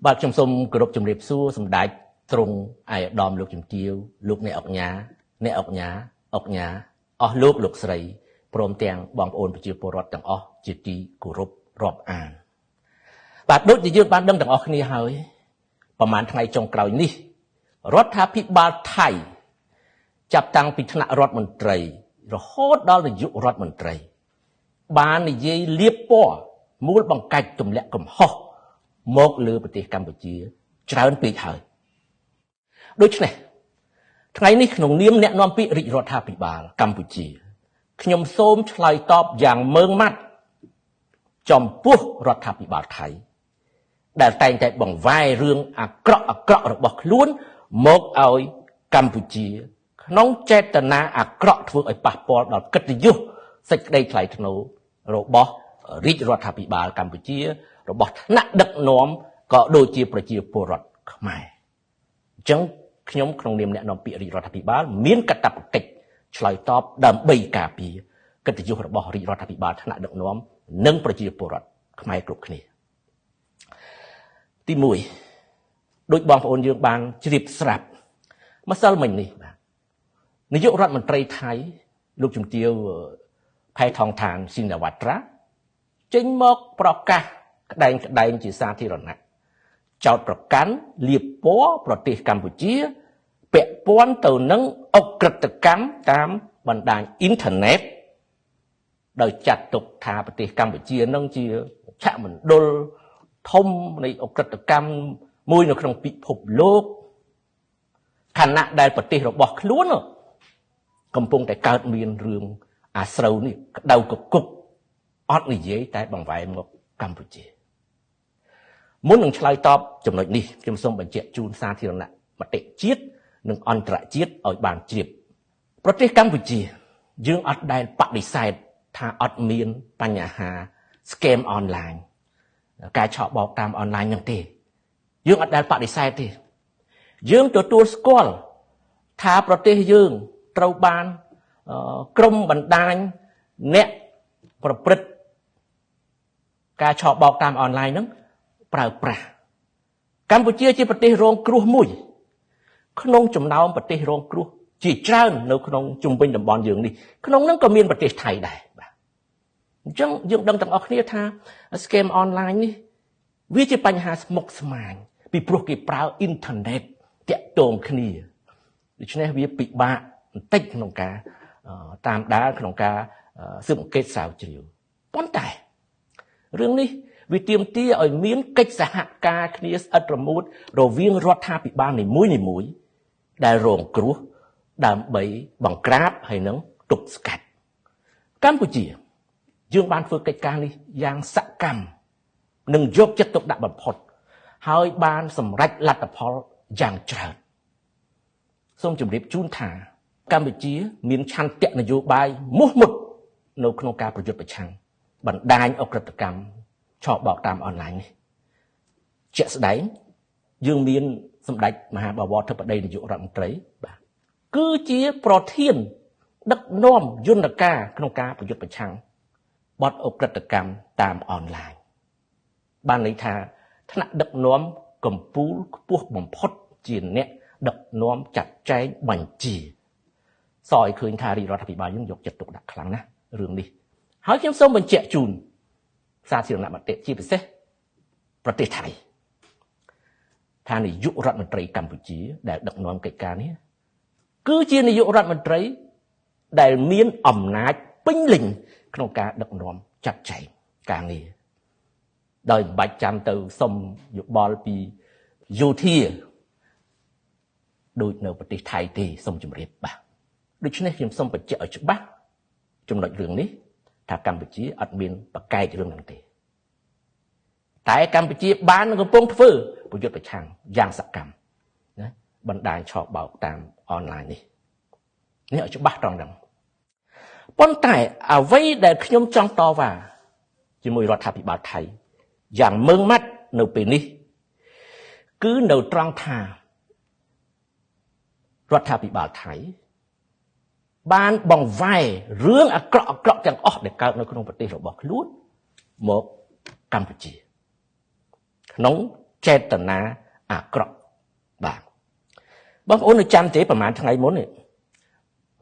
បាទខ្ញុំសូមគោរពជំរាបសួរសម្ដេចទ្រង់ឯកឧត្តមលោកជំទាវលោកអ្នកអុកញ៉ាអ្នកអុកញ៉ាអុកញ៉ាអស់លោកលោកស្រីព្រមទាំងបងប្អូនប្រជាពលរដ្ឋទាំងអស់ជាទីគោរពរាប់អានបាទដូចជាយើងបានដឹងទាំងអស់គ្នាហើយប្រហែលថ្ងៃចុងក្រោយនេះរដ្ឋាភិបាលថៃចាប់តាំងពីថ្នាក់រដ្ឋមន្ត្រីរហូតដល់នាយករដ្ឋមន្ត្រីបាននិយាយលាបពណ៌មូលបង្កាច់ទម្លាក់កំហុសមកលើប្រទេសកម្ពុជាច្រើនពេកហើយដូច្នេះថ្ងៃនេះក្នុងនាមអ្នកនាំពាក្យរាជរដ្ឋាភិបាលកម្ពុជាខ្ញុំសូមឆ្លើយតបយ៉ាងម៉ឺងម៉ាត់ចំពោះរដ្ឋាភិបាលថៃដែលតែងតែបង្វែររឿងអាក្រក់អាក្រក់របស់ខ្លួនមកឲ្យកម្ពុជាក្នុងចេតនាអាក្រក់ធ្វើឲ្យប៉ះពាល់ដល់កិត្តិយសសេចក្តីថ្លៃថ្នូររបស់រាជរដ្ឋាភិបាលកម្ពុជារបស់ថ្នាក់ដឹកនាំក៏ដូចជាប្រជាពលរដ្ឋខ្មែរអញ្ចឹងខ្ញុំក្នុងនាមអ្នកនាំពាក្យរាជរដ្ឋាភិបាលមានកាតព្វកិច្ចឆ្លើយតបដើម្បីការពារកិត្តិយសរបស់រាជរដ្ឋាភិបាលថ្នាក់ដឹកនាំនិងប្រជាពលរដ្ឋខ្មែរគ្រប់គ្នាទី1ដូចបងប្អូនយើងបានជ្រាបស្រាប់ម្សិលមិញនេះបាទនាយករដ្ឋមន្ត្រីថៃលោកជំទាវផែថងឋានស៊ីនវត្រាចេញមកប្រកាសក្តែងក្តែងជាសាធារណៈចោតប្រកាន់លាបពណ៌ប្រទេសកម្ពុជាពាក់ព័ន្ធទៅនឹងឧក្រិដ្ឋកម្មតាមបណ្ដាញអ៊ីនធឺណិតដោយចាត់ទុកថាប្រទេសកម្ពុជានឹងជាឆាកមណ្ឌលធំនៃឧក្រិដ្ឋកម្មមួយនៅក្នុងពិភពលោកខណៈដែលប្រទេសរបស់ខ្លួនកំពុងតែកើតមានរឿងអាស្រូវនេះក្តៅកគុកអត់និយាយតែបង្វែរមកកម្ពុជាមុននឹងឆ្លើយតបចំណុចនេះខ្ញុំសូមបញ្ជាក់ជូនសាធារណៈមតិជាតិនិងអន្តរជាតិឲ្យបានជ្រាបប្រទេសកម្ពុជាយើងអត់ដែលបដិសេធថាអត់មានបញ្ហា scam online ការឆក់បោកតាមអនឡាញហ្នឹងទេយើងអត់ដែលបដិសេធទេយើងទទួលស្គាល់ថាប្រទេសយើងត្រូវបានក្រុមបណ្ដាញអ្នកប្រព្រឹត្តការឆក់បោកតាមអនឡាញហ្នឹងប្រើប្រាស់កម្ពុជាជាប្រទេសរងគ្រោះមួយក្នុងចំណោមប្រទេសរងគ្រោះជាច្រើននៅក្នុងជុំវិញតំបន់យើងនេះក្នុងនោះក៏មានប្រទេសថៃដែរបាទអញ្ចឹងយើងដឹងទាំងអស់គ្នាថា scam online នេះវាជាបញ្ហាស្មុគស្មាញពីព្រោះគេប្រើអ៊ីនធឺណិតតាក់ទងគ្នាដូច្នេះវាពិបាកបន្តិចក្នុងការតាមដានក្នុងការស៊ើបអង្កេតស្រាវជ្រាវប៉ុន្តែរឿងនេះវាទាមទារឲ្យមានកិច្ចសហការគ្នាស្អិតរមួតរវាងរដ្ឋាភិបាលនីមួយនីមួយដែលរងគ្រោះដើម្បីបង្ក្រាបហើយនឹងទប់ស្កាត់កម្ពុជាយើងបានធ្វើកិច្ចការនេះយ៉ាងសកម្មនិងយកចិត្តទុកដាក់បំផុតហើយបានសម្រេចលទ្ធផលយ៉ាងច្រើនសូមជម្រាបជូនថាកម្ពុជាមានឆន្ទៈនយោបាយមោះមុតនៅក្នុងការប្រយុទ្ធប្រឆាំងបណ្ដាញឧក្រិដ្ឋកម្មឆបោកតាមអនឡាញនេះជាក់ស្ដែងយើងមានសម្ដេចមហាបវរធិបតីនាយករដ្ឋមន្ត្រីបាទគឺជាប្រធានដឹកនាំយន្តការក្នុងការប្រយុទ្ធប្រឆាំងបទឧក្រិដ្ឋកម្មតាមអនឡាញបានន័យថាថ្នាក់ដឹកនាំកម្ពូលខ្ពស់បំផុតជាអ្នកដឹកនាំចាត់ចែងបញ្ជាសឲ្យឃើញថារាជរដ្ឋាភិបាលយើងយកចិត្តទុកដាក់ខ្លាំងណាស់រឿងនេះហើយខ្ញុំសូមបញ្ជាក់ជូនសាធារណមតិជាពិសេសប្រទេសថៃថានាយករដ្ឋមន្ត្រីកម្ពុជាដែលដឹកនាំកិច្ចការនេះគឺជានាយករដ្ឋមន្ត្រីដែលមានអំណាចពេញលេញក្នុងការដឹកនាំចាត់ចែងការងារដោយមិនបាច់ចាំទៅសុំយោបល់ពីយោធាដូចនៅប្រទេសថៃទេសូមជម្រាបបាទដូច្នេះខ្ញុំសូមបញ្ជាក់ឲ្យច្បាស់ចំណុចរឿងនេះថាកម្ពុជាអត់មានប្រកែករឿងហ្នឹងទេតែកម្ពុជាបានកំពុងធ្វើប្រយុទ្ធប្រឆាំងយ៉ាងសកម្មណាបណ្ដាញឆបោកតាមអនឡាញនេះនេះឲ្យច្បាស់ត្រង់ហ្នឹងប៉ុន្តែអ្វីដែលខ្ញុំចង់តវ៉ាជាមួយរដ្ឋាភិបាលថៃយ៉ាងម៉ឺងម៉ាត់នៅពេលនេះគឺនៅត្រង់ថារដ្ឋាភិបាលថៃបានបង្វែររឿងអាក្រក់អាក្រក់ទាំងអស់ដែលកើតនៅក្នុងប្រទេសរបស់ខ្លួនមកកម្ពុជាក្នុង ចេតនាអាក្រក់បាទបងប្អូននៅចាំទេប្រហែលថ្ងៃមុននេះ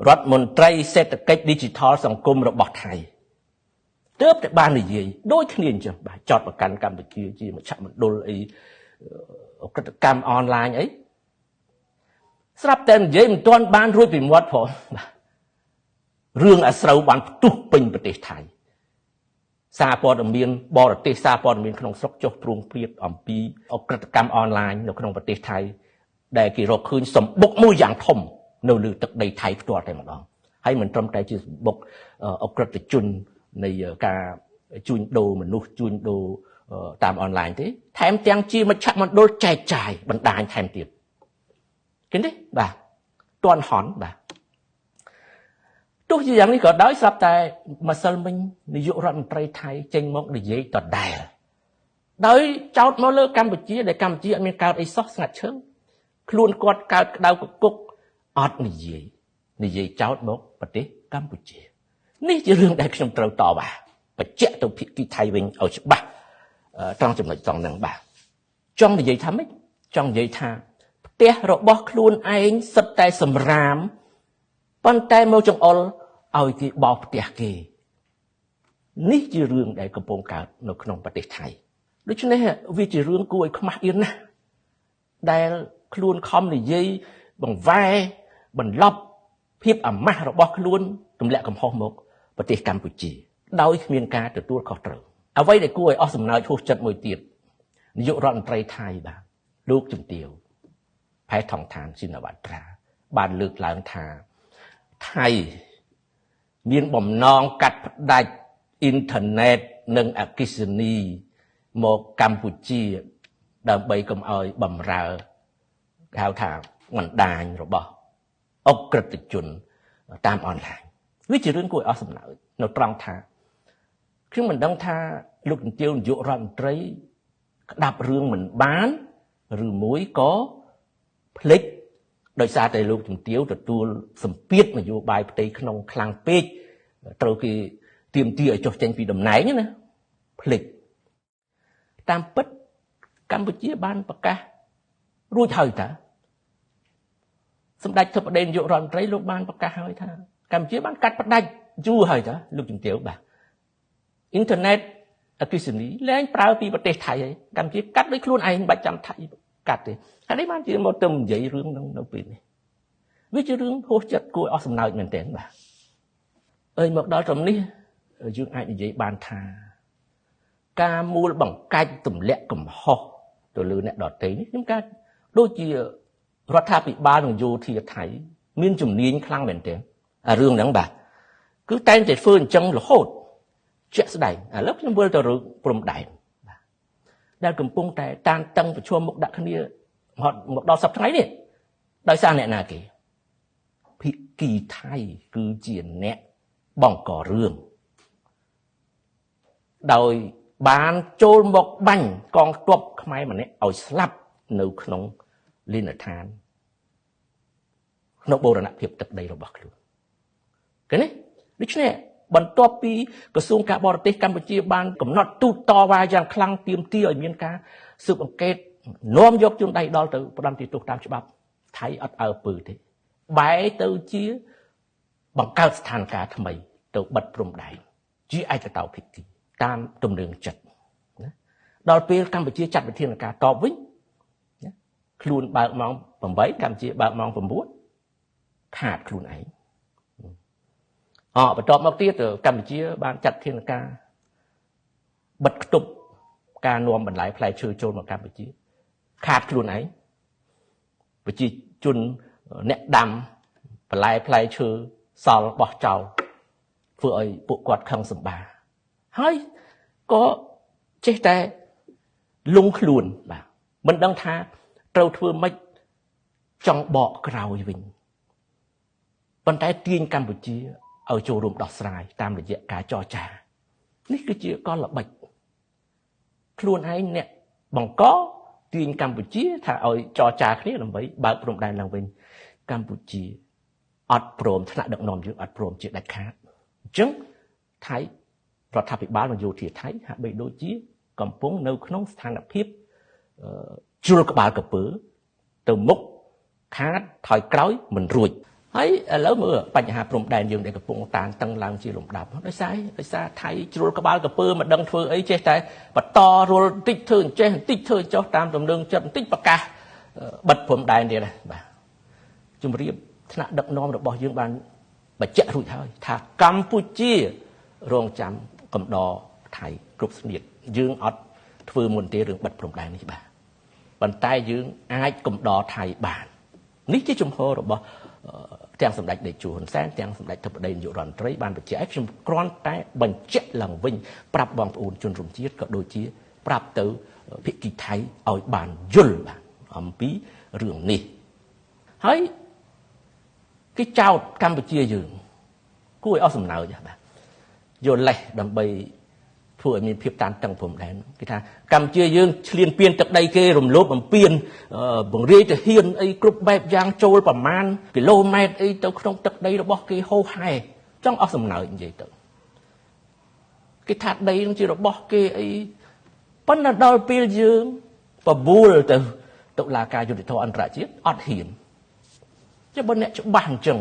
រដ្ឋមន្ត្រីសេដ្ឋកិច្ច Digital សង្គមរបស់ថៃទើបតែបាននិយាយដូចគ្នាអញ្ចឹងបាទចោតប្រកាន់កម្ពុជាជាមជ្ឈមណ្ឌលអីអក្រិតកម្មអនឡាញអីស្រាប់តែនិយាយមិនទាន់បានរួចពីមាត់ផងបាទរឿងអាស្រូវបានផ្ទុះពេញប្រទេសថៃសារព័ត៌មានបរទេសសារព័ត៌មានក្នុងស្រុកចុះព្រួងព្រាតអំពីអក្រិតកម្មអនឡាញនៅក្នុងប្រទេសថៃដែលគេរកឃើញសម្បុកមួយយ៉ាងធំនៅលើទឹកដីថៃផ្ទាល់តែម្ដងហើយមិនត្រឹមតែជាសម្បុកអក្រិតជននៃការជួញដូរមនុស្សជួញដូរតាមអនឡាញទេថែមទាំងជាមជ្ឈមណ្ឌលចែកចាយបណ្ដាញថែមទៀតឃើញទេបាទទាន់ហន់បាទទោះជាយ៉ាងនេះក៏ដោយស្រាប់តែម្សិលមិញនាយករដ្ឋមន្ត្រីថៃចេញមកនិយាយដដែលដោយចោទមកលើកម្ពុជាដែលកម្ពុជាអត់មានកើតអីសោះស្ងាត់ឈឹងខ្លួនគាត់កើតក្តៅកគុកអត់និយាយចោទមកប្រទេសកម្ពុជានេះជារឿងដែលខ្ញុំត្រូវតវ៉ាបញ្ជាក់ទៅភាគីថៃវិញឲ្យច្បាស់ត្រង់ចំណុចត្រង់ហ្នឹងបាទចង់និយាយថាម៉េចចង់និយាយថាផ្ទះរបស់ខ្លួនឯងសិតតែសម្រាមប៉ុន្តែមកចង្អុលឲ្យគេបោកផ្ទះគេនេះជារឿងដែលកំពុងកើតនៅក្នុងប្រទេសថៃដូច្នេះវាជារឿងគួរឲ្យខ្មាស់អៀនណាស់ដែលខ្លួនខំនិយាយបង្វែរបន្លប់ភាពអាម៉ាស់របស់ខ្លួនទម្លាក់កំហុសមកប្រទេសកម្ពុជាដោយគ្មានការទទួលខុសត្រូវអ្វីដែលគួរឲ្យអស់សំណើចហួសចិត្តមួយទៀតនាយករដ្ឋមន្ត្រីថៃបាទលោកជំទាវផែថងឋានស៊ីនវត្រាបានលើកឡើងថាថៃមានបំណងកាត់ផ្ដាច់អ៊ីនធឺណិតនិងអគ្គិសនីមកកម្ពុជាដើម្បីកុំឲ្យបំរើគេហៅថាបណ្ដាញរបស់អក្រិតជនតាមអនឡាញវាជារឿងគួរឲ្យអស់សំណើចនៅត្រង់ថាខ្ញុំមិនដឹងថាលោកជំទាវនាយករដ្ឋមន្ត្រីក្តាប់រឿងមិនបានឬមួយក៏ភ្លេចដោយសារតែលោកជំទាវទទួលសម្ពាធនយោបាយផ្ទៃក្នុងខ្លាំងពេកត្រូវគេទាមទារឲ្យចុះចេញពីតំណែងណាភ្លេចតាមពិតកម្ពុជាបានប្រកាសរួចហើយតាសម្ដេចធិបតីនាយករដ្ឋមន្ត្រីលោកបានប្រកាសហើយថាកម្ពុជាបានកាត់ផ្ដាច់យូរហើយតាលោកជំទាវបាទអ៊ីនធឺណិតអគ្គិសនីលែងប្រើពីប្រទេសថៃហើយកម្ពុជាកាត់ដោយខ្លួនឯងបាច់ចាំថៃកាត់ទេហើយនេះបានជាមកទៅនិយាយរឿងហ្នឹងនៅពេលនេះវាជារឿងហួសចិត្តគួរឲ្យអស់សំណើចមែនទែនបាទអើយមកដល់ត្រឹមនេះយើងអាចនិយាយបានថាការមូលបង្កាច់ទម្លាក់កំហុសទៅលើអ្នកដទៃនេះខ្ញុំកាដូចជារដ្ឋាភិបាលនិងយោធាថៃមានជំនាញខ្លាំងមែនទែនអារឿងហ្នឹងបាទគឺតែងតែធ្វើអញ្ចឹងរហូតជាក់ស្ដែងឥឡូវខ្ញុំវិលទៅរឿងព្រំដែនបាទដែលកំពុងតែតានតឹងប្រឈមមុខដាក់គ្នាមកដល់សប្តាហ៍ថ្ងៃនេះដោយសារអ្នកណាគេភាគីថៃគឺជាអ្នកបង្ករឿងដោយបានចូលមកបាញ់កងទ័ពខ្មែរម្នាក់ឲ្យស្លាប់នៅក្នុងលីនដ្ឋានក្នុងបូរណភាពទឹកដីរបស់ខ្លួនឃើញទេដូច្នេះបន្ទាប់ពីក្រសួងការបរទេសកម្ពុជាបានកំណត់ទូតតវ៉ាយ៉ាងខ្លាំងទាមទារឲ្យមានការស៊ើបអង្កេតនាំយកជនដៃដល់ទៅផ្ដន្ទាទោសតាមច្បាប់ថៃអត់អើពើទេបែរទៅជាបង្កើតស្ថានភាពថ្មីទៅបិទព្រំដែនជាឯកតោភាគីតាមទំនើងចិត្តណាដល់ពេលកម្ពុជាចាត់វិធានការតបវិញណាខ្លួនបើកម៉ោង8កម្ពុជាបើកម៉ោង9ខាតខ្លួនឯងបន្ទាប់មកទៀតកម្ពុជាបានចាត់វិធានការបិទខ្ទប់ការនាំបន្លែផ្លែឈើចូលមកកម្ពុជាខាតខ្លួនឯងប្រជាជនអ្នកដាំបន្លែផ្លែឈើសល់បោះចោលធ្វើឲ្យពួកគាត់ខឹងសម្បាហើយក៏ចេះតែលងខ្លួនបាទមិនដឹងថាត្រូវធ្វើម៉េចចង់បកក្រោយវិញប៉ុន្តែទាញកម្ពុជាឲ្យចូលរួមដោះស្រាយតាមរយៈការចរចានេះគឺជាកលល្បិចខ្លួនឯងអ្នកបង្កទាញកម្ពុជាថាឲ្យចរចាគ្នាដើម្បីបើកព្រំដែនឡើងវិញកម្ពុជាអត់ព្រមថ្នាក់ដឹកនាំយើងអត់ព្រមជាដាច់ខាតអញ្ចឹងថៃរដ្ឋាភិបាលនិងយោធាថៃហាក់បីដូចជាកំពុងនៅក្នុងស្ថានភាព ជ្រុលក្បាលកពើទៅមុខខាតថយក្រោយមិនរួចហើយឥឡូវមើលបញ្ហាព្រំដែនយើងដែលកំពុងតានតឹងឡើងជាលំដាប់ដោយសារថៃជ្រុលក្បាលកពើមិនដឹងធ្វើអីចេះតែបន្តរុលបន្តិចធ្វើអញ្ចេះបន្តិចធ្វើចុះតាមទំនឹងចិត្តបន្តិចប្រកាសបិទព្រំដែនទៀតណាបាទជំរាបថ្នាក់ដឹកនាំរបស់យើងបានបញ្ជាក់រួចហើយថាកម្ពុជារងចាំកំដរថៃគ្រប់ស្នៀតយើងអត់ធ្វើមុនទេរឿងបិទព្រំដែននេះបាទប៉ុន្តែយើងអាចកំដរថៃបាននេះជាជំហររបស់ទាំងសម្ដេចតេជោហ៊ុនសែនទាំងសម្ដេចធិបតីនាយករដ្ឋមន្ត្រីបានបញ្ជាក់ឲ្យខ្ញុំគ្រាន់តែបញ្ជាក់ឡើងវិញប្រាប់បងប្អូនជនរួមជាតិក៏ដូចជាប្រាប់ទៅភាគីថៃឲ្យបានយល់បាទអំពីរឿងនេះហើយគេចោទកម្ពុជាយើងគួរឲ្យអស់សំណើចបាទយកលេសដើម្បីធ្វើឲ្យមានភាពតានតឹងព្រំដែនគេថាកម្ពុជាយើងឈ្លានពានទឹកដីគេរំលោភបំពានបង្រាយទាហានអីគ្រប់បែបយ៉ាងចូលប្រមាណគីឡូម៉ែត្រអីទៅក្នុងទឹកដីរបស់គេហោហែចង់អស់សំណើចនិយាយទៅគេថាដីនឹងជារបស់គេអីប៉ុន្តែដល់ពេលយើងបបួលទៅតុលាការយុត្តិធម៌អន្តរជាតិអត់ហ៊ានចុះបើអ្នកច្បាស់អញ្ចឹង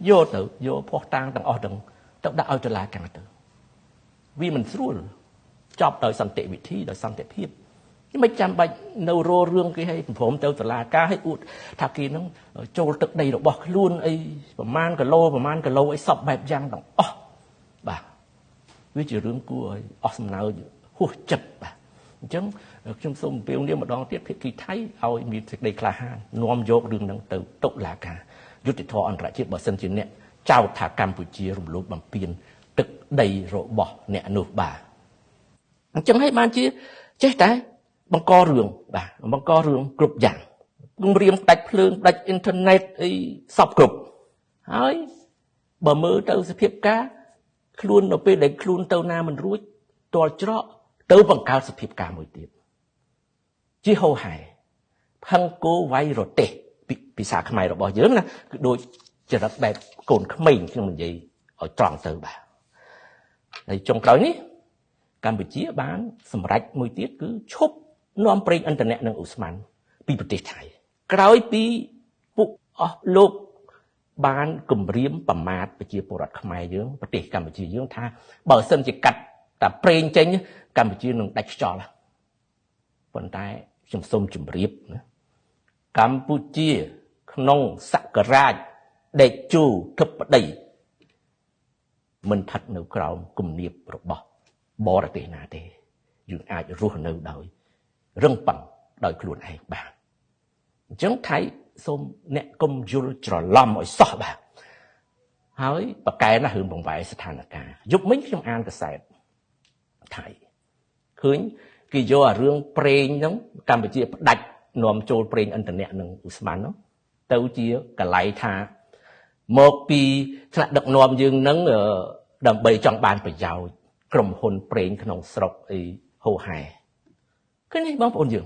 យកទៅយកភស្តុតាងទាំងអស់ទាំងទៅដាក់ឲ្យតុលាការទៅវាមិនស្រួលចប់ដោយសន្តិវិធីដោយសន្តិភាពមិនចាំបាច់នៅរោរឿងគេឲ្យព្រមទៅតុលាការឲ្យអួតថាគេនឹងចូលទឹកដីរបស់ខ្លួនអីប្រមាណគីឡូប្រមាណគីឡូអីសពបែបយ៉ាងទាំងអស់បាទវាជារឿងគួរឲ្យអស់សំណើចហួសចិត្តបាទអញ្ចឹងខ្ញុំសូមអំពាវនាវម្ដងទៀតភាគីថៃឲ្យមានសេចក្តីក្លាហាននាំយករឿងហ្នឹងទៅតុលាការយុត្តិធម៌អន្តរជាតិបើសិនជាអ្នកចោទថាកម្ពុជារំលោភបំពានទឹកដីរបស់អ្នកនោះបាទអញ្ចឹងហើយបានជាចេះតែបង្ករឿងបាទបង្ករឿងគ្រប់យ៉ាងគំរាមដាច់ភ្លើងដាច់អ៊ីនធឺណិតអីសពគ្រប់ហើយបើមើលទៅសភាពការខ្លួននៅពេលដែលខ្លួនទៅណាមិនរួចទាល់ច្រកទៅបង្កើតសភាពការមួយទៀតជាហោហែផឹងគោវាយរទេះភាសាខ្មែររបស់យើងណាគឺដូចចរិតបែបកូនក្មេងខ្ញុំនិយាយឲ្យត្រង់ទៅបាទហើយចុងក្រោយនេះកម្ពុជាបានសម្រេចមួយទៀតគឺឈប់នាំប្រេងឥន្ធនៈនិងឧស្ម័នពីប្រទេសថៃក្រោយពីពួកអស់លោកបានគំរាមប្រមាថប្រជាពលរដ្ឋខ្មែរយើងប្រទេសកម្ពុជាយើងថាបើសិនជាកាត់តែប្រេងចេញកម្ពុជានឹងដាច់ខ្យល់ប៉ុន្តែខ្ញុំសូមជម្រាបណាកម្ពុជាក្នុងសករាជតេជោធិបតីមិនស្ថិតនៅក្រោមគំនាបរបស់បរទេសណាទេយើងអាចរស់នៅដោយរឹងប៉ឹងដោយខ្លួនឯងបាទអញ្ចឹងថៃសូមអ្នកកុំយល់ច្រឡំឲ្យសោះបាទហើយប្រកែណាស់រឿងបង្វែរស្ថានភាពយប់មិញខ្ញុំអានកាសែតថៃឃើញគេយកអារឿងប្រេងហ្នឹងកម្ពុជាផ្ដាច់នាំចូលប្រេងឥន្ធនៈនិងឧស្ម័នហ្នឹងទៅជាកលៃថាមកពីថ្នាក់ដឹកនាំយើងហ្នឹងដើម្បីចង់បានប្រយោជន៍ក្រុមហ៊ុនប្រេងក្នុងស្រុកអីហោហែឃើញនេះបងប្អូនយើង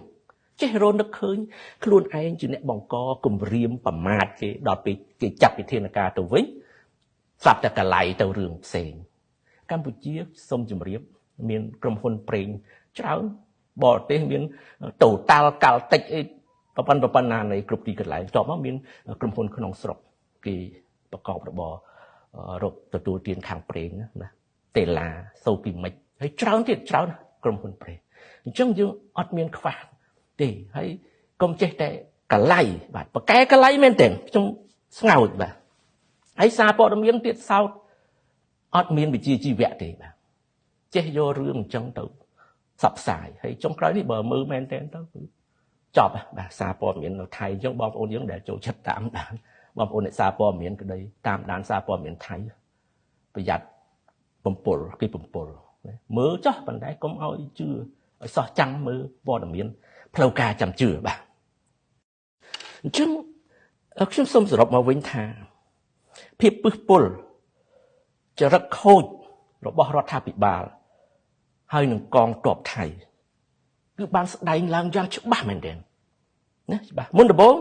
ចេះរនឹកឃើញខ្លួនឯងជាអ្នកបង្កគំរាមប្រមាថគេដល់ពេលគេចាត់វិធានការទៅវិញស្រាប់តែកលៃទៅរឿងផ្សេងកម្ពុជាសូមជម្រាបមានក្រុមហ៊ុនប្រេងច្រើនបរទេសមាន Total Caltex អីប្រប៉ុណ្ណានៃគ្រប់ទីកន្លែងតបមកមានក្រុមហ៊ុនក្នុងស្រុកគេប្រកបរបររកទទួលទានខាងប្រេងណាតេឡាសូគីមិចហើយច្រើនទៀតច្រើនក្រុមហ៊ុនប្រេងអញ្ចឹងយើងអត់មានខ្វះទេហើយកុំចេះតែកលៃបាទប្រកែកលៃមែនទេខ្ញុំស្ងោចបាទហើយសារព័ត៌មានទៀតសោតអត់មានវិជ្ជាជីវៈទេបាទចេះយករឿងអញ្ចឹងទៅសັບផ្សាយហើយចុងក្រោយនេះបើមើលមែនទេទៅគឺចប់បាទសារព័ត៌មាននៅថៃអញ្ចឹងបងប្អូនយើងដែលចូលចិត្តតាមដានបងប្អូនអ្នកសារព័ត៌មានក្តីតាមដានសារព័ត៌មានថៃប្រយ័ត្នបំពុលគេបំពុលមើលចោះប៉ុន្តែកុំឲ្យជឿឲ្យសោះចាំងមើលព័ត៌មានផ្លូវការចាំជឿបាទអញ្ចឹងខ្ញុំសូមសរុបមកវិញថាភាពពឹសពុលចរិតខូចរបស់រដ្ឋាភិបាលហើយនឹងកងទ័ពថៃគឺបានស្ដែងឡើងយ៉ាងច្បាស់មែនទែនណាច្បាស់មុនដំបូង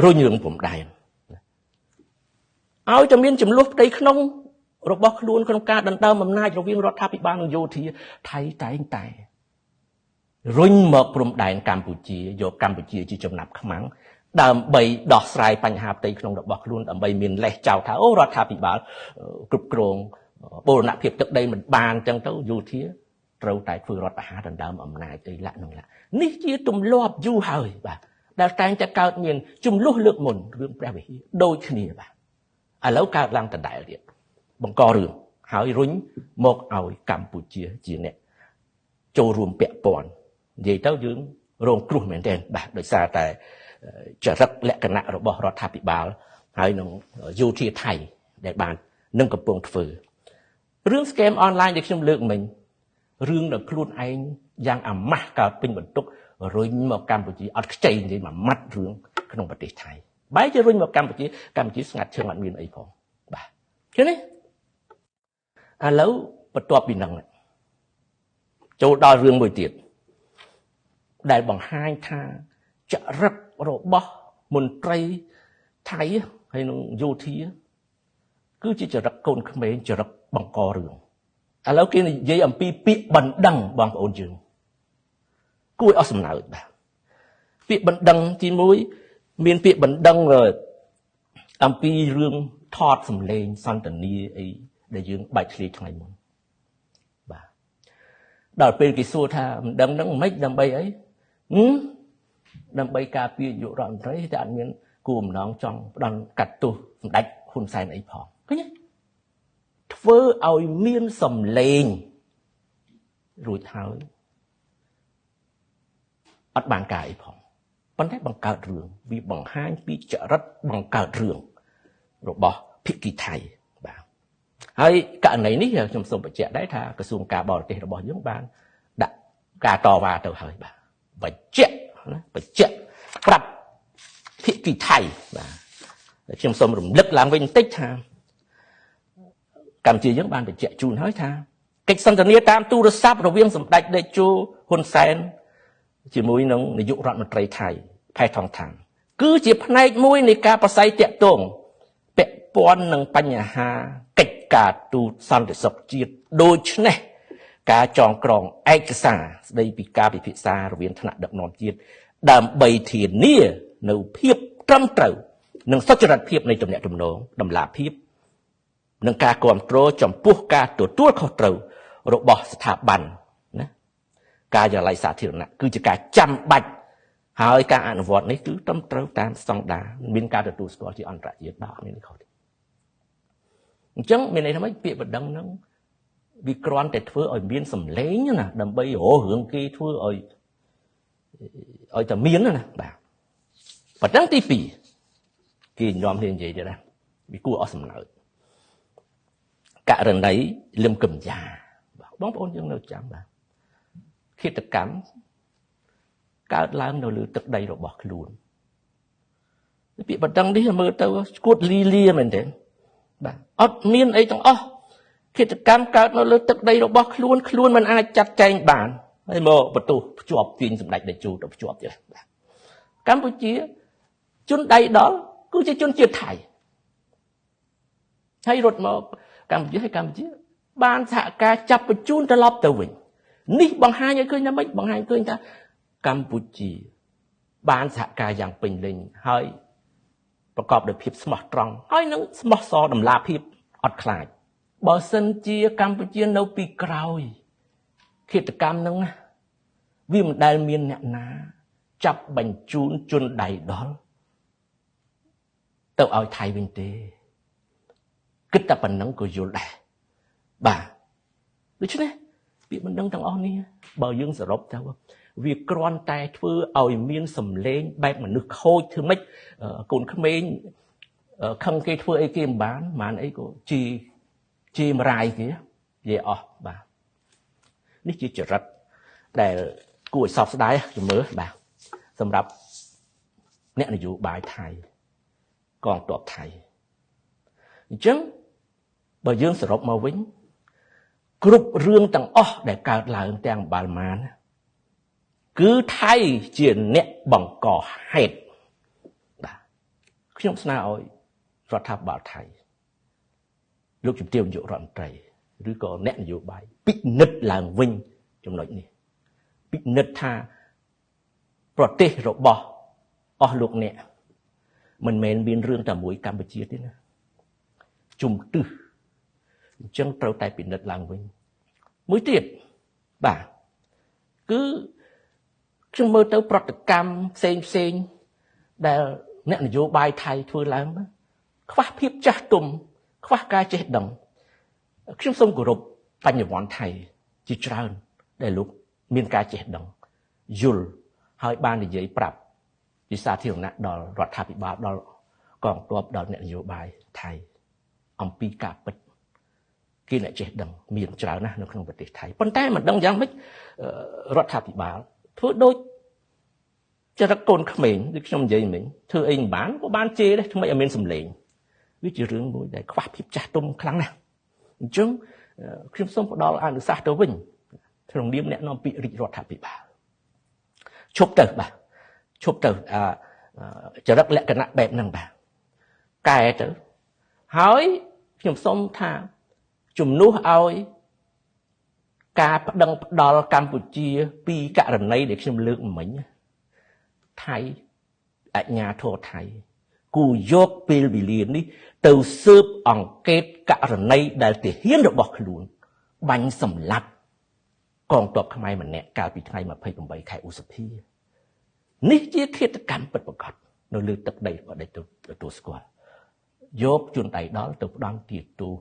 រុញរឿងព្រំដែនឲ្យតែមានចំនួនផ្ទៃក្នុងរបស់ខ្លួនក្នុងការដណ្ដើមអំណាចរវាងរដ្ឋាភិបាលនិងយោធាថៃតែងតែ រុញមកព្រំដែនកម្ពុជាយកកម្ពុជាជាចំណាប់ខ្មាំងដើម្បីដោះស្រាយបញ្ហាផ្ទៃក្នុងរបស់ខ្លួនដើម្បីមានលេសចោទថាអូរដ្ឋាភិបាលគ្រប់គ្រងបូរណភាពទឹកដីមិនបានអញ្ចឹងទៅយោធាត្រូវតែធ្វើរដ្ឋប្រហារដណ្ដើមអំណាចទៅលាក់នឹងលាក់នេះជាទម្លាប់យូរហើយបាទដែលតែងតែកើតមានចំនួនលើកមុនរឿងព្រះវិហារដូចគ្នាបាទឥឡូវកើតឡើងដដែលទៀតបង្ករឿងហើយរុញមកឲ្យកម្ពុជាជាអ្នកចូលរួមពាក់ព័ន្ធនិយាយទៅយើងរងគ្រោះមែនទែនបាទដោយសារតែចរិតលក្ខណៈរបស់រដ្ឋាភិបាលហើយនឹងយោធាថៃដែលបាននឹងកំពុងធ្វើរឿង scam online ដែលខ្ញុំលើកមិញរឿងដែលខ្លួនឯងយ៉ាងអាម៉ាស់កើតពេញបន្ទុករុញមកកម្ពុជាអត់ខ្ចីនិយាយមួយម៉ាត់រឿងក្នុងប្រទេសថៃបែរជារុញមកកម្ពុជាកម្ពុជាស្ងាត់ឈឹងអត់មានអីផងបាទឃើញទេឥឡូវបន្ទាប់ពីហ្នឹងចូលដល់រឿងមួយទៀតដែលបង្ហាញថាចរិតរបស់មន្ត្រីថៃហើយនឹងយោធាគឺជាចរិតកូនក្មេងចរិតបង្ករឿងឥឡូវគេនិយាយអំពីពាក្យបណ្ដឹងបងប្អូនយើងគួរឲ្យអស់សំណើចបាទពាក្យបណ្ដឹងទី1មានពាក្យបណ្ដឹងអំពីរឿងថតសម្លេងសន្ទនាអីដែលយើងបែកធ្លាយថ្ងៃមុនបាទដល់ពេលគេសួរថាមិនដឹងហ្នឹងមិនដើម្បីអីដើម្បីការពារនាយករដ្ឋមន្ត្រីតែអត់មានគួរបំណងចង់ផ្ដន់កាត់ទោសសម្ដេចហ៊ុនសែនអីផងឃើញទេធ្វើឲ្យមានសម្លេងរួចហើយអត់បានការអីផងប៉ុន្តែបង្កើតរឿងវាបង្ហាញពីចរិតបង្កើតរឿងរបស់ភិក្ខីថៃបាទហើយករណីនេះខ្ញុំសូមបញ្ជាក់ដែរថាក្រសួងការបរទេសរបស់យើងបានដាក់ការតវ៉ាទៅហើយបាទបញ្ជាក់ណាបញ្ជាក់ប្រាប់ភិក្ខីថៃបាទខ្ញុំសូមរំលឹកឡើងវិញបន្តិចថាកម្ពុជាយើងបានបញ្ជាក់ជូនហើយថាកិច្ចសន្ទនាតាមទូរស័ព្ទរវាងសម្ដេចតេជោហ៊ុនសែនជាមួយនឹងនាយករដ្ឋមន្ត្រីថៃផែថងថាំគឺជាផ្នែកមួយនៃការប្រស័យតាក់ទងពាក់ព័ន្ធនឹងបញ្ហាកិច្ចការទូតសន្តិសុខជាតិដូច្នេះការចងក្រងឯកសារស្ដីពីការពិភាក្សារវាងថ្នាក់ដឹកនាំជាតិដើម្បីធានានៅភាពត្រឹមត្រូវនិងសុចរិតភាពនៃទំនាក់ទំនងតម្លាភាពនិងការគ្រប់គ្រងចំពោះការទទួលខុសត្រូវរបស់ស្ថាប័នណាការិយាល័យសាធារណៈគឺជាការចាំបាច់ហើយការអនុវត្តនេះគឺត្រឹមត្រូវតាមស្តង់ដារមានការទទួលស្គាល់ជាអន្តរជាតិបាទអត់មានខុសទេអញ្ចឹងមានន័យថាម៉េចពាក្យបណ្ដឹងហ្នឹងវាគ្រាន់តែធ្វើឲ្យមានសម្លេងណាដើម្បីរករឿងគេធ្វើឲ្យតែមានណាបាទបណ្ដឹងទី2គេញោមគ្នានិយាយទៀតណាវាគួរអស់សំណើចករណីលឹមកំយ៉ាបងប្អូនយើងនៅចាំបាទឃាតកម្មកើតឡើងនៅលើទឹកដីរបស់ខ្លួនពាក្យបណ្ដឹងនេះមើលទៅស្គួតលីលាមែនទេបាទអត់មានអីទាំងអស់ឃាតកម្មកើតនៅលើទឹកដីរបស់ខ្លួនខ្លួនមិនអាចចាត់ចែងបានហើយមកបន្ទោសភ្ជាប់ទាញសម្ដេចតេជោទៅភ្ជាប់ទៀតបាទកម្ពុជាជនដៃដល់គឺជាជនជាតិថៃហើយរត់មកកម្ពុជាហើយកម្ពុជាបានសហការចាប់បញ្ជូនត្រឡប់ទៅវិញនេះបង្ហាញឲ្យឃើញថាម៉េចបង្ហាញឃើញថាកម្ពុជាបានសហការយ៉ាងពេញលេញហើយប្រកបដោយភាពស្មោះត្រង់ហើយនឹងស្មោះសរតម្លាភាពអត់ខ្លាចបើសិនជាកម្ពុជានៅពីក្រោយឃាតកម្មហ្នឹងណាវាមិនដែលមានអ្នកណាចាប់បញ្ជូនជនដៃដល់ទៅឲ្យថៃវិញទេគិតតែប៉ុណ្ណឹងក៏យល់ដែរបាទដូច្នេះពាក្យបណ្ដឹងទាំងអស់នេះបើយើងសរុបទៅវាគ្រាន់តែធ្វើឲ្យមានសម្លេងបែបមនុស្សខូចធ្វើម៉េចកូនក្មេងខឹងគេធ្វើអីគេមិនបានមិនអីក៏ជីជីមរាយគេនិយាយអស់បាទនេះជាចរិតដែលគួរឲ្យសោកស្ដាយជំមើបាទសម្រាប់អ្នកនយោបាយថៃកងទ័ពថៃអញ្ចឹងបើយើងសរុបមកវិញគ្រប់រឿងទាំងអស់ដែលកើតឡើងទាំងបាល់ម៉ានគឺថៃជាអ្នកបង្កហេតុបាទខ្ញុំស្នើឲ្យរដ្ឋាភិបាលថៃលោកជំទាវនាយករដ្ឋមន្ត្រីឬក៏អ្នកនយោបាយពិនិត្យឡើងវិញចំណុចនេះ ពិនិត្យថាប្រទេសរបស់អស់លោកអ្នកមិនមែនមានរឿងតែមួយកម្ពុជាទេណាជំទិសអញ្ចឹងត្រូវតែពិនិត្យឡើងវិញមួយទៀតបាទគឺខ្ញុំមើលទៅប្រតិកម្មផ្សេងផ្សេងដែលអ្នកនយោបាយថៃធ្វើឡើងខ្វះភាពចាស់ទុំខ្វះការចេះដឹងខ្ញុំសូមគោរពបញ្ញវន្តថៃជាច្រើនដែលលោកមានការចេះដឹងយល់ហើយបាននិយាយប្រាប់ជាសាធារណៈដល់រដ្ឋាភិបាលដល់កងទ័ពដល់អ្នកនយោបាយថៃអំពីការពិតគេអ្នកចេះដឹងមានច្រើនណាស់នៅក្នុងប្រទេសថៃប៉ុន្តែមិនដឹងយ៉ាងម៉េចរដ្ឋាភិបាលធ្វើដូចចរិតកូនក្មេងដូចខ្ញុំនិយាយមិញធ្វើអីមិនបានក៏បានជេរដែរថ្មីឲ្យមានសម្លេងវាជារឿងមួយដែលខ្វះភាពចាស់ទុំខ្លាំងណាស់អញ្ចឹងខ្ញុំសូមផ្ដល់អនុសាសន៍ទៅវិញក្នុងនាមអ្នកនាំពាក្យរាជរដ្ឋាភិបាលឈប់ទៅបាទឈប់ទៅចរិតលក្ខណៈបែបហ្នឹងបាទកែទៅហើយខ្ញុំសូមថាជំនួសឲ្យការប្តឹងផ្ដាល់កម្ពុជាពីករណីដែលខ្ញុំលើកមិញថៃអាជ្ញាធរថៃគូយកពេលវេលានេះទៅស៊ើបអង្កេតករណីដែលទាហានរបស់ខ្លួនបាញ់សម្លាប់កងទ័ពខ្មែរម្នាក់កាលពីថ្ងៃ28ខែឧសភានេះជាឃាតកម្មពិតប្រាកដនៅលើទឹកដីរបស់ដែលទទួលស្គាល់យកជនដៃដល់ទៅផ្ដន្ទាទោស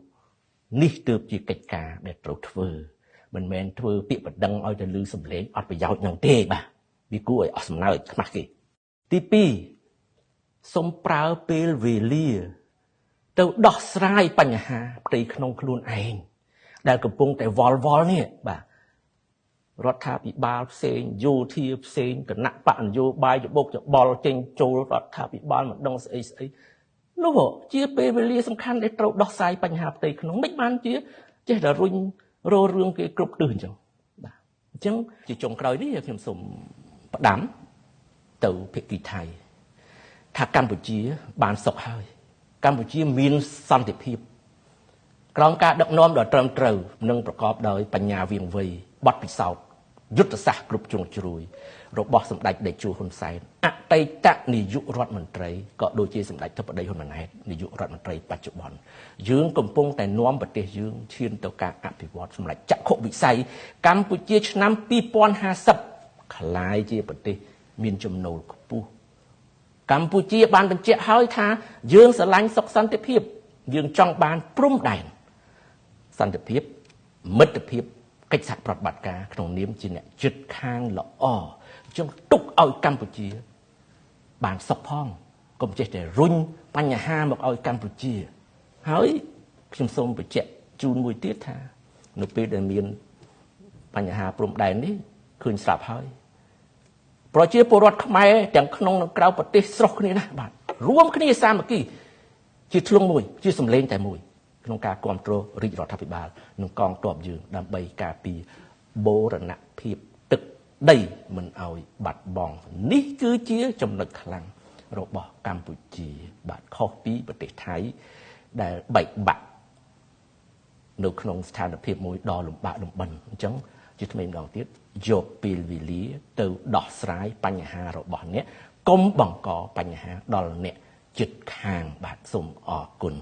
នេះទើបជាកិច្ចការដែលត្រូវធ្វើមិនមែនធ្វើពាក្យបណ្ដឹងឲ្យទៅលឺសំឡេងអត់ប្រយោជន៍នឹងទេបាទវាគួរឲ្យអស់សំណើចខ្មាស់គេទី2សូមប្រើពេលវេលាទៅដោះស្រាយបញ្ហាផ្ទៃក្នុងខ្លួនឯងដែលកំពុងតែវល់វល់នេះបាទរដ្ឋាភិបាលផ្សេងយោធាផ្សេងគណៈបកនយោបាយច្បុកច្បល់ចេញចូលរដ្ឋាភិបាលមិនដឹងស្អីស្អីនោះជាពេលវេលាសំខាន់ដែលត្រូវដោះស្រាយបញ្ហាផ្ទៃក្នុងមិនបានជាចេះតែរុញរោរឿងគេគ្រប់ទិសអញ្ចឹងបាទអញ្ចឹងជាចុងក្រោយនេះខ្ញុំសូមផ្ដាំទៅភាគីថៃថាកម្ពុជាបានសុខហើយកម្ពុជាមានសន្តិភាពក្រោមការដឹកនាំដ៏ត្រឹមត្រូវនិងប្រកបដោយបញ្ញាវៀងវៃបទពិសោធន៍យុទ្ធសាស្ត្រគ្រប់ជ្រុងជ្រោយរបស់សម្ដេចតេជោហ៊ុនសែនអតីតនាយករដ្ឋមន្ត្រីក៏ដូចជាសម្ដេចធិបតីហ៊ុនម៉ាណែតនាយករដ្ឋមន្ត្រីបច្ចុប្បន្នយើងកំពុងតែនាំប្រទេសយើងឈានទៅការអភិវឌ្ឍសម្រាប់ចក្ខុវិស័យកម្ពុជាឆ្នាំ2050ក្លាយជាប្រទេសមានចំណូលខ្ពស់កម្ពុជាបានបញ្ជាក់ហើយថាយើងស្រឡាញ់សុខសន្តិភាពយើងចង់បានព្រំដែនសន្តិភាពមិត្តភាពកិច្ចសហប្រតិបត្តិការក្នុងនាមជាអ្នកជិតខាងល្អចង់ទុកឲ្យកម្ពុជាបានសុខផងកុំចេះតែរុញបញ្ហាមកឲ្យកម្ពុជាហើយខ្ញុំសូមបញ្ជាក់ជូនមួយទៀតថានៅពេលដែលមានបញ្ហាព្រំដែននេះឃើញស្រាប់ហើយប្រជាពលរដ្ឋខ្មែរទាំងក្នុងនិងក្រៅប្រទេសស្រុះគ្នាណាស់បាទរួមគ្នាសាមគ្គីជាធ្លុងមួយជាសម្លេងតែមួយក្នុងការគ្រប់គ្រងរាជរដ្ឋាភិបាលនិងកងទ័ពយើងដើម្បីការពារបូរណភាពទឹកដីមិនឲ្យបាត់បង់នេះគឺជាចំណុចខ្លាំងរបស់កម្ពុជាបាទខុសពីប្រទេសថៃដែលបែកបាក់នៅក្នុងស្ថានភាពមួយដ៏លំបាកលំបិនអញ្ចឹងជាថ្មីម្ដងទៀតយកពេលវេលាទៅដោះស្រាយបញ្ហារបស់អ្នកកុំបង្កបញ្ហាដល់អ្នកជិតខាងបាទសូមអរគុណ